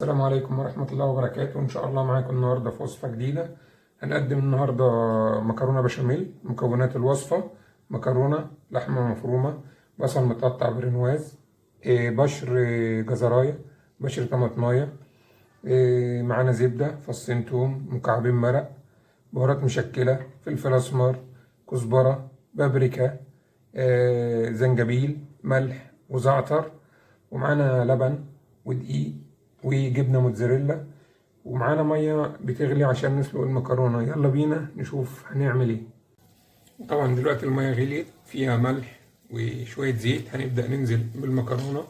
السلام عليكم ورحمة الله وبركاته. إن شاء الله معاكم النهاردة في وصفة جديدة. هنقدم النهاردة مكرونة بشاميل. مكونات الوصفة: مكرونة، لحمة مفرومة، بصل متقطع برنواز، بشر جزراية، بشر طماطماية، معانا زبدة، فصين توم، مكعبين مرق، بهارات مشكلة، فلفل أسمر، كزبرة، بابريكا، زنجبيل، ملح وزعتر، ومعانا لبن ودقيق وجبنة موتزاريلا، ومعانا مية بتغلي عشان نسلق المكرونة. يلا بينا نشوف هنعمل ايه. طبعا دلوقتي المية غليت، فيها ملح وشوية زيت. هنبدأ ننزل بالمكرونة،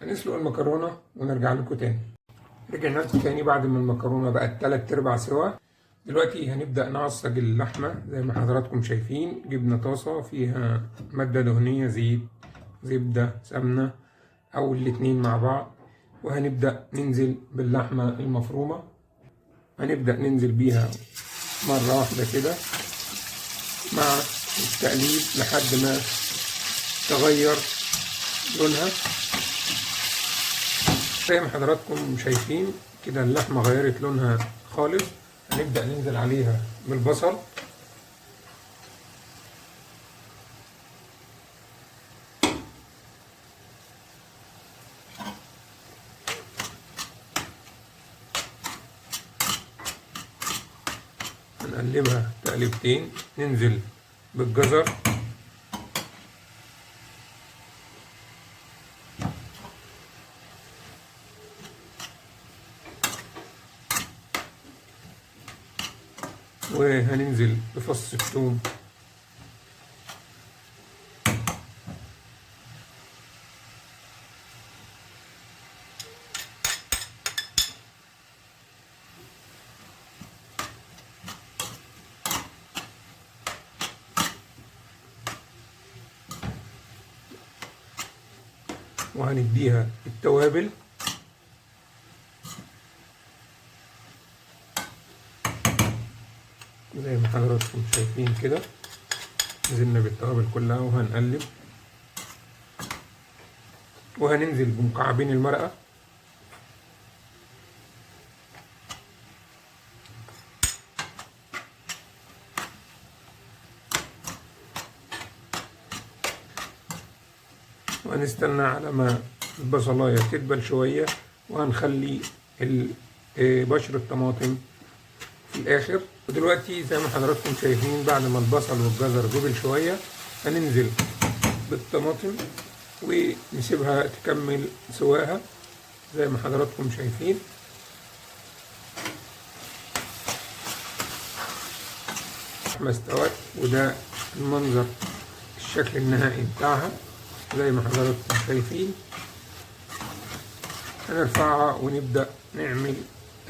هنسلق المكرونة ونرجع لكم تاني. رجعنا لكم تاني بعد ما المكرونة بقت 3/4 سوا. دلوقتي هنبدأ نعصج اللحمة. زي ما حضراتكم شايفين، جبنا طاسة فيها مادة دهنية، زيت، زبدة، سمنة، أو الاتنين مع بعض، وهنبدأ ننزل باللحمة المفرومة. هنبدأ ننزل بيها مرة واحدة كده مع التقليب لحد ما تغير لونها. زي ما حضراتكم شايفين كده اللحمة غيرت لونها خالص. هنبدأ ننزل عليها بالبصل. هنقلبها تقلبتين، ننزل بالجزر، وهننزل بفص الثوم، وهنديها التوابل. زي ما حضراتكم شايفين كده نزلنا بالتوابل كلها، وهنقلب، وهننزل بمكعبين المرقة. وهنستنى على ما البصلاية تدبل شوية، وهنخلي بشر الطماطم في الآخر. ودلوقتي زي ما حضراتكم شايفين بعد ما البصل والجزر دبل شوية هننزل بالطماطم ونسيبها تكمل سواها زي ما حضراتكم شايفين. ما استوت، وده المنظر الشكل النهائي بتاعها زي ما حضراتكم شايفين. هنرفعها ونبدأ نعمل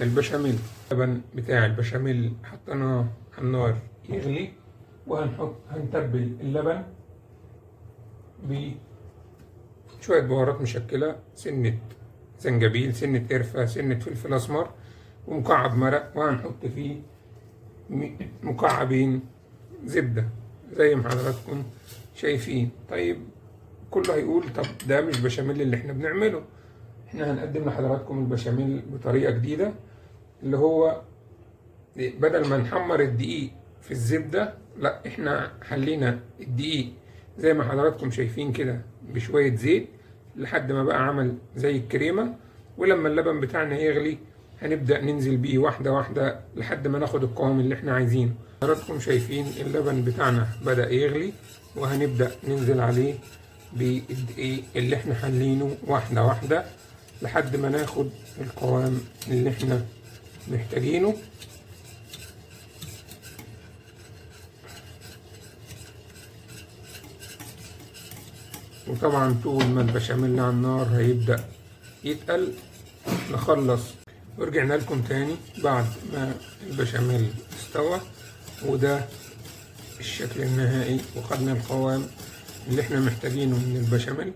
البشاميل. اللبن بتاع البشاميل حطيناه على النار يغلي، وهنحط هنتبل اللبن بشوية بهارات مشكلة، سنة زنجبيل، سنة قرفة، سنة فلفل أسمر، ومكعب مرق، وهنحط فيه مكعبين زبدة زي ما حضراتكم شايفين. طيب كله هيقول طب ده مش بشاميل اللي احنا بنعمله. احنا هنقدم لحضراتكم البشاميل بطريقة جديدة، اللي هو بدل ما نحمر الدقيق في الزبدة، لا احنا حلينا الدقيق زي ما حضراتكم شايفين كده بشوية زيت لحد ما بقى عمل زي الكريمة، ولما اللبن بتاعنا يغلي هنبدأ ننزل بيه واحدة واحدة لحد ما ناخد القوام اللي احنا عايزينه. حضراتكم شايفين اللبن بتاعنا بدأ يغلي، وهنبدأ ننزل عليه بالدقيق اللي احنا حلينه واحدة واحدة لحد ما ناخد القوام اللي احنا محتاجينه. وطبعا طول ما البشاميل على النار هيبدأ يتقل. نخلص ورجعنا لكم تاني بعد ما البشاميل استوى، وده الشكل النهائي، وخدنا القوام اللي احنا محتاجينه من البشاميل.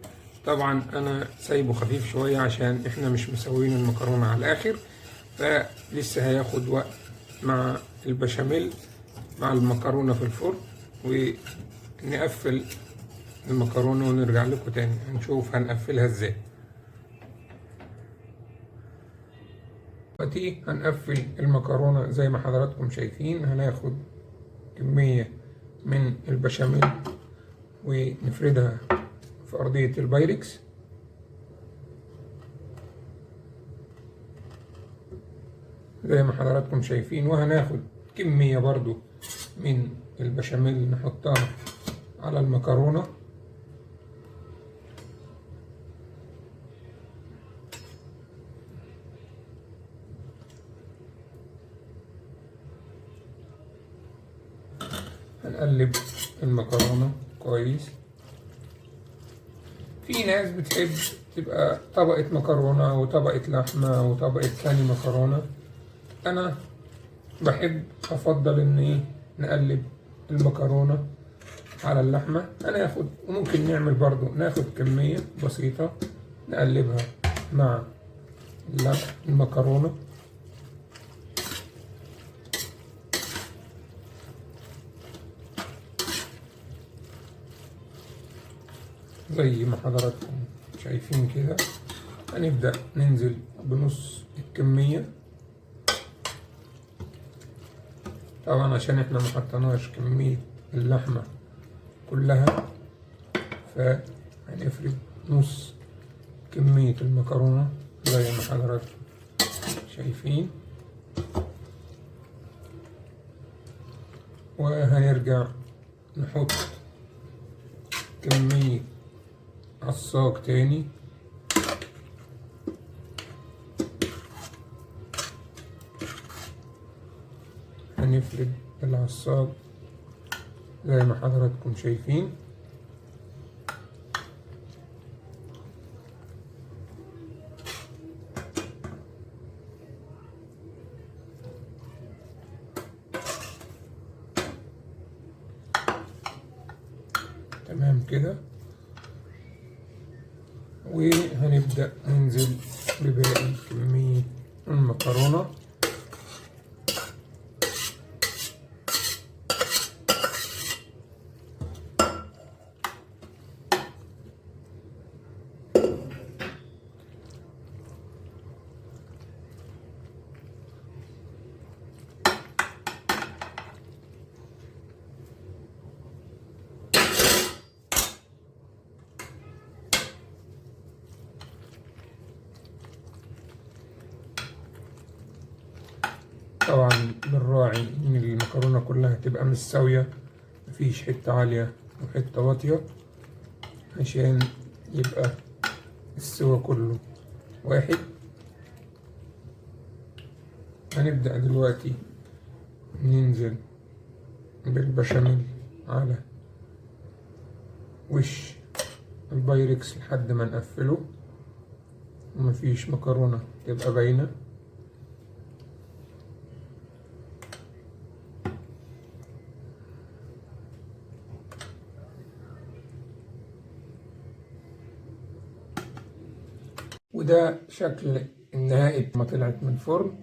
طبعا انا سايبه خفيف شوية عشان احنا مش مسويين المكرونة على الاخر، فلسه هياخد وقت مع البشاميل مع المكرونة في الفرن. ونقفل المكرونة ونرجع لكم تاني هنشوف هنقفلها ازاي. دلوقتي هنقفل المكرونة زي ما حضراتكم شايفين. هناخد كمية من البشاميل ونفردها في أرضية البايركس. زي ما حضراتكم شايفين، وهناخد كمية برضو من البشاميل نحطها على المكرونة. هنقلب المكرونة كويس. في ناس بتحب تبقى طبقة مكرونة وطبقة لحمة وطبقة تاني مكرونة. أنا بحب أفضل إن نقلب المكرونة على اللحمة. هناخد وممكن نعمل برضو ناخد كمية بسيطة نقلبها مع المكرونة. زي ما حضراتكم شايفين كده. هنبدأ ننزل بنص الكمية، طبعا عشان احنا ما حطيناش كمية اللحمة كلها، فهنفرد نص كمية المكرونة زي ما حضراتكم شايفين. وهنرجع نحط كمية عصاج تاني. هنفرد العصاج زي ما حضراتكم شايفين. تمام كده. وهنبدأ ننزل بباقي كمية المكرونة. طبعا بنراعي ان المكرونة كلها تبقى مستوية، مفيش حتة عالية وحتة واطية، عشان يبقى السوا كله واحد. هنبدأ دلوقتي ننزل بالبشاميل على وش البايركس لحد ما نقفله ومفيش مكرونة تبقى باينة. وده شكل النهائي ما طلعت من الفرن.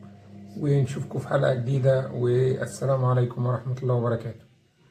ونشوفكم في حلقة جديدة، والسلام عليكم ورحمة الله وبركاته.